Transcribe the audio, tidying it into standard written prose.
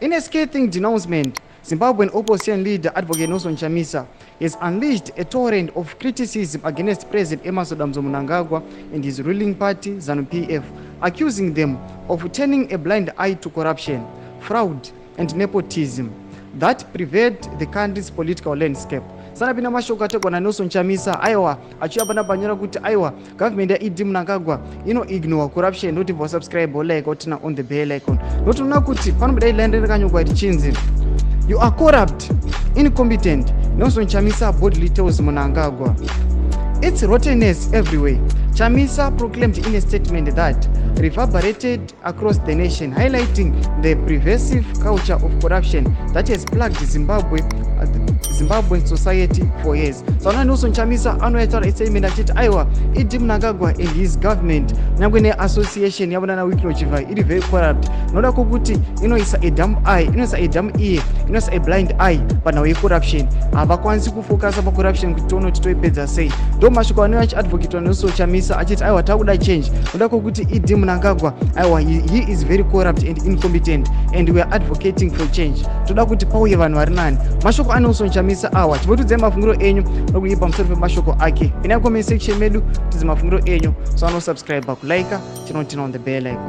In a scathing denouncement, Zimbabwean opposition leader Advocate Nelson Chamisa has unleashed a torrent of criticism against President Emmerson Dambudzo Mnangagwa and his ruling party ZANU-PF, accusing them of turning a blind eye to corruption, fraud and nepotism that pervade the country's political landscape. Sanapinda mashoko ategwa naNelson Chamisa, aiwa, achiuya panapa anyora kuti aiwa, government yaED Mnangagwa inoignore corruption. Noti vasubscribe, like, oturn on the bell icon. Notoona kuti panobuda iline rakanyogwa richinzi, "You are corrupt, incompetent," Nelson Chamisa boldly tells Mnangagwa. "It's rottenness everywhere," Chamisa proclaimed in a statement that reverberated across the nation, highlighting the pervasive culture of corruption that has plagued Zimbabwean society for years. Saona Nelson Chamisa anoitaura statement achiti aiwa, ED Mnangagwa and his government, nyangwe neassociation yavo nana Wicknell Chivayo, iri very corrupt, noda kwokuti inoisa a dumb eye, inoisa a dumb ear, inoisa a blind eye panhau yecorruption. Havakwanisi kufocusa pacorruption kuti tione kuti toipedza sei. Ndo mashoko anouya achiadvocatwa Nelson Chamisa achiti aiwa, takuda change, noda kwokuti ED Mnangagwa, aiwa, he is very corrupt and incompetent and we are advocating for change. Toda kuti pauye vanhu vari nani. Mashoko aNelson Chamisa awa. Chimbotiudzai mafungiro enyu nokudii pamusoro pemashoko ake. Pinai comment section medu, tidze mafungiro enyu. So anosubscribe, kulike, chinoturn on the bell icon.